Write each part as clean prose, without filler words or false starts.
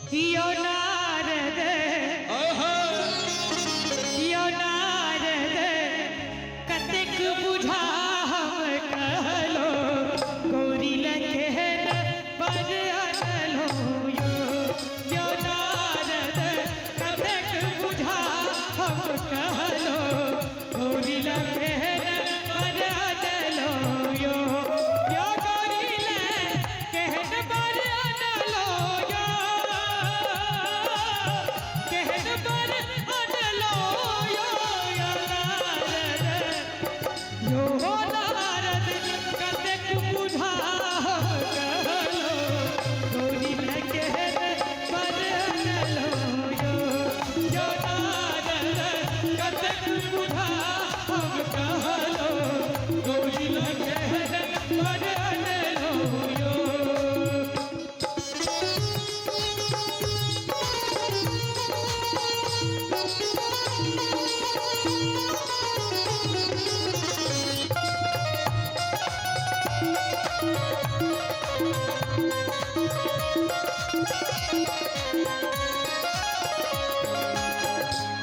यो नारद, यो नारद, कतेक बुझा हम कहलो, गौरी लखेन पर अनलो यो। यो नारद, कतेक बुझा हम कहलो, गौरी लखेन पर अनलो यो। यो गौरी लखेन पर अनलो यो, केहन पर अनलो यो। यो नारद, यो नारद, कतेक बुझा हम कहलो, गौरी लखेन पर अनलो यो। यो नारद, कतेक बुझा हम कहलो, गौरी लखेन पर अनलो यो।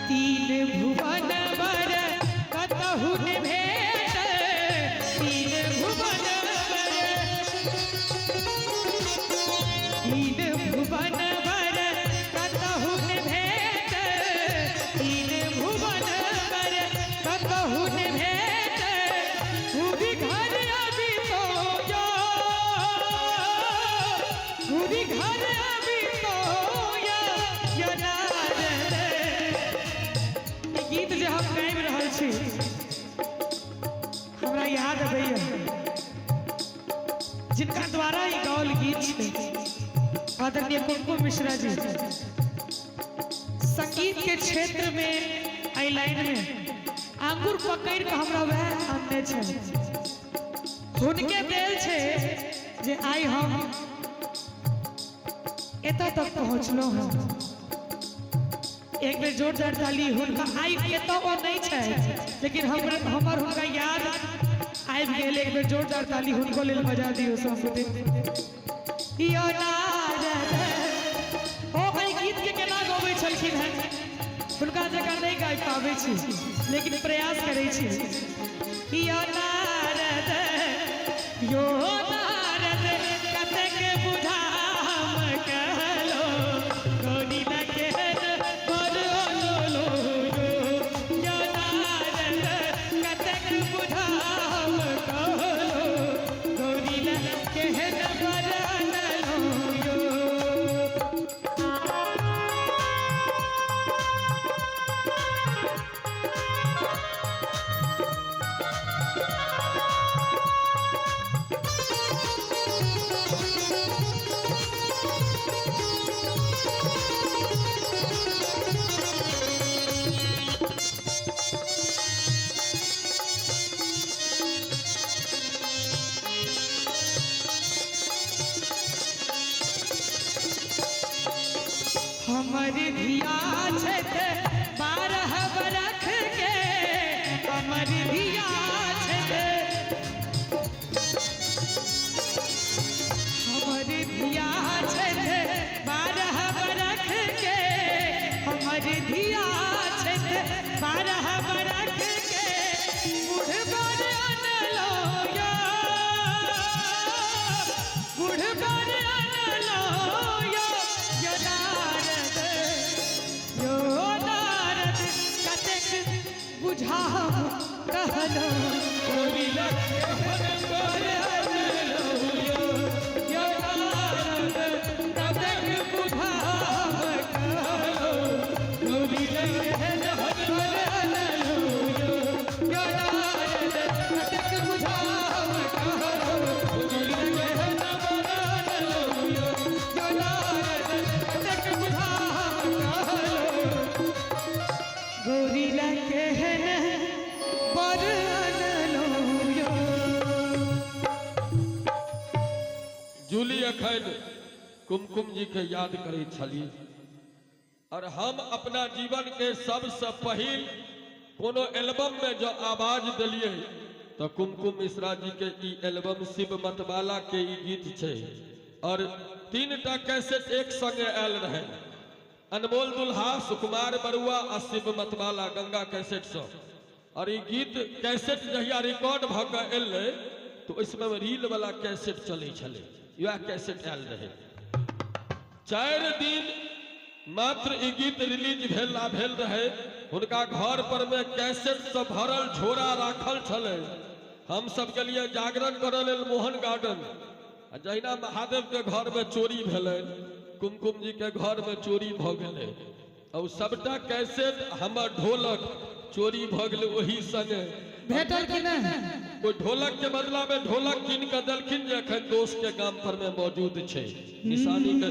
तीन भुवन बर कतहु न भेट, तीन भुवन बर, तीन भुवन बर कतहु न भेट, तीन भुवन बर कतहु न भेट, घुरि घर अबितो यो, घुरि घर अबितो यो। यो नारद, ई गीत जे हम गाबि रहल छी, हमरा याद अबैया जिनका द्वारा ई गाओल गीत छै, आदरणीय कुमकुम मिश्रा जी। संगीत के क्षेत्र में एहि लाइन में आंगुर पकड़ि कऽ हमरा वएह आनने छै, हुनके देल छै जे आइ हम एतऽ तक पहुँचलहुँ हँ। एक बेर जोरदार ताली हुनका। आइ एतऽ ओ नहि छै, लेकिन हमर हुनका याद आबि गेल। एक बेर जोरदार ताली हुनको लेल बजा दियौ सब। यो नारद, ओ एहि गीत के केना गबै छलखिन हेँ, हुनका जकाँ नहि गाबि पाबै छी, लेकिन प्रयास करै छी। यो नारद, यो नारद, कतेक बुझा हम कहलो, गौरी लखेन पर अनलो यो। यो नारद, कतेक बुझा हम कहलो, गौरी लखेन पर अनलो यो। हमर धिया छथि 12 बरख के, हमर धिया छथि, हमर धिया छथि 12 बरख के, हमर धिया छथि 12 बरख के, बूढ़ बर अनलो यो, बूढ़ बर अनलो यो। यो नारद, यो नारद, कतेक बुझा हम कहलो, गौरी लखेन पर अनलो यो। यो नारद, कतेक बुझा हम कहलो, गौरी लखेन पर अनलो यो। यो नारद, कतेक बुझा हम कहलो, गौरी लखेन पर अनलो यो। यो नारद, कतेक बुझा हम कहलो, गौरी लखेन पर अनलो यो। जूली अखन कुमकुम जी के याद करै छली और हम अपना जीवन के सबसे पहिल कोनो एल्बम में जो आवाज दिलिए तो कुमकुम मिश्रा जी के ई एल्बम शिव मतवाला के ई गीत छै और 3टा कैसेट एक संगे आयल रहे, अनमोल दुल्हा, सुकुमार बरुआ आ शिव मतवाला गंगा कैसेट से। और ई गीत कैसेट जहिया रिकॉर्ड भ के एलै तो ओहि समय रील वाला कैसेट चलै छलै, वएह कैसेट आयल रहे। 4 दिन मात्र ई गीत रिलीज भेल भेल रहे। हुनका घर पर में कैसेट से भरल झोरा राखल छलै। हम सब गेलिए जागरण करऽ लेल मोहन गार्डन, आ जहिना महादेव के घर में चोरी भेलै, कुमकुम जी के घर में चोरी भऽ गेलै, और सबटा कैसेट हमर ढोलक चोरी भऽ गेलै ओही संगे। भेटल कि नहि? ओहि ढोलक के बदला में ढोलक कीन कऽ देलखिन जे एखन दोस्त के गाम पर में मौजूद छै निशानी के।